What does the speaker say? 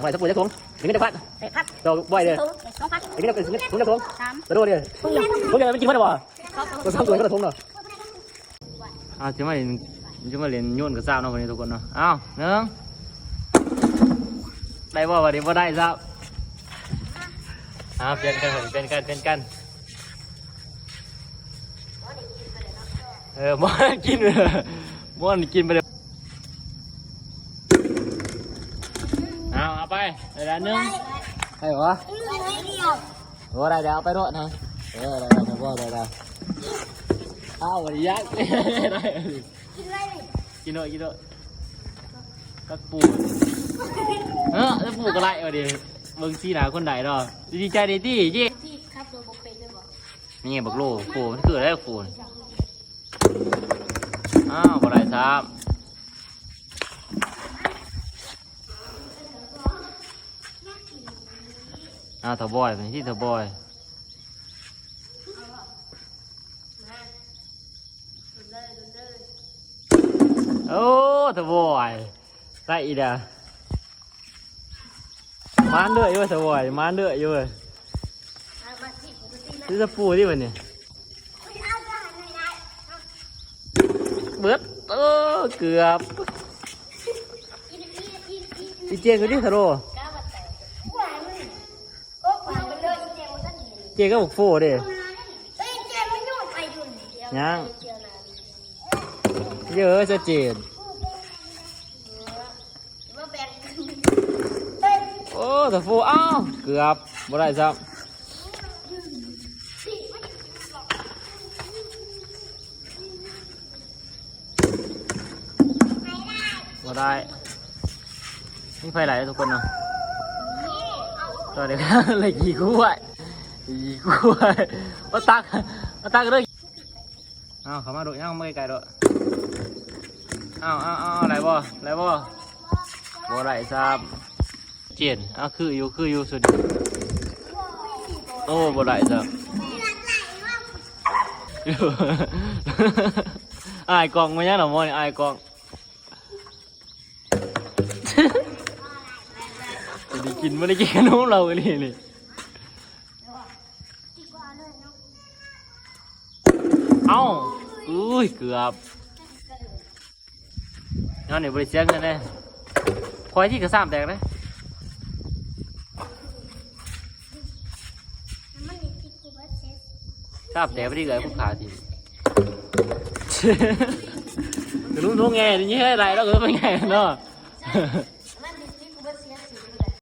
ໄວ້ສັກປູຈັກຖົງ ໄດ້ເງິນຈັກພັນ? ແປດພັນ. ດອກບອຍເດ້ ຖົງ ສອງພັນ. ໄດ້ເງິນຈັກຖົງ? ໂຕເດີ ຖົງດຽວມັນກິນໝົດບໍ່? ໂຕສາມໂຕ ຄົນລະຖົງເນາະ. ເອົາ ຊິມາຫຼິ້ນ ຊິມາຫຼິ້ນໂຍນກະຊາບເນາະ ວັນນີ້ທຸກຄົນເນາະ. ເອົາ ໜຶ່ງ ໄດ້ບໍ່? ບັດນີ້ບໍ່ໄດ້ຊ້ຳ. ເອົາ ປ່ຽນກັນ ປ່ຽນກັນ ປ່ຽນກັນ. ເອີ ບໍ່ກິນ ບໍ່ກິນໄປເລີຍ. ເອົາ ເອົາໄປ ໄດ້ແລ້ວໜຶ່ງ. ໄດ້ບໍ່? ໂອ້ ໄດ້ແລ້ວ ເອົາໄປໂລດນະ. ເອີ ໄດ້ແລ້ວ ໄດ້ແລ້ວ. ເອົາ ບໍ່ໄດ້ຢາກ ກິນໂລດ ກິນໂລດ. ກັກປູ ເອີ ກັກປູກະໄດ້ວ່າເດ. ເບິ່ງສີໜ້າຄົນໄດ້ເນາະ ດີໃຈເດຕິ ເຢ້. ທີ່ຂັບລົດບໍ່ເປັນແມ່ນບໍ່? ນີ້ບັກໂລ ໂຄ ມັນຄືໄດ້ໂຄ. ອ້າວ ບໍ່ໄດ້ຊ້ຳ. ອ້າວ ທ້າວບອຍ ເປັນທີ່ທ້າວບອຍ. ໂອ້ ທ້າວບອຍ ໄດ້ອີກແລ້ວ. ມານເດີຢູ່ ສະວອຍ ມານເດີຢູ່. ຊິຕະປູຕິບັດນີ້ ເບິດ. ໂອ້ ເກືອບ. ອີເຈນ ຄືດິ ທະໂລ ເຈນກັບບັກໂຟເດ້. ຍັງ ເຢີ ຈະເຈນ. ໂອ້ ຕະປູ ອ້າວ ເກືອບບໍ່ໄດ້ຊ້ຳ. ບໍ່ໄດ້. ມີໃຜຫຼາຍທຸກຄົນເນາະ. ສະຫວັດດີ ເລີຍ ຂີ້ຄວາຍ ຂີ້ຄວາຍ. ມາຕັກ ມາຕັກເລີຍ. ເອົາ ເຂົ້າມາໂດດ ຍ່າງມາໃກ້ໆໂດດ. ເອົາ ເອົາ ເອົາ ໄດ້ບໍ່? ໄດ້ບໍ່? ບໍ່ໄດ້ຊ້ຳ. ເຈນ ເອົາ ຄືຢູ່ ຄືຢູ່ສຸດ. ໂອ້ ບໍ່ໄດ້ຊ້ຳ. ອາຍກ້ອງ ມາຫຍັງນະໝໍນີ້ ອາຍກ້ອງ. ບໍ່ໄດ້ກິນ ບໍ່ໄດ້ກິນຂະໜົມເຮົາອີ່ຫຼີນີ້. ເອົ້າ ອຸ້ຍ ເກືອບ. ຍ້ອນນີ້ບໍ່ໄດ້ເສຍເງິນເດ້. ຂ້ອຍທີ່ກະຊາມແຕກເດ້. ຊາມແຕກໄປທີ່ເອື້ອຍຜູ້ຂາທີ່. ກະນຸ້ມທົ່ງແງ່ນີ້ໃຫ້ໄດ້ ລາວກະໄປແງ່ເນາະ.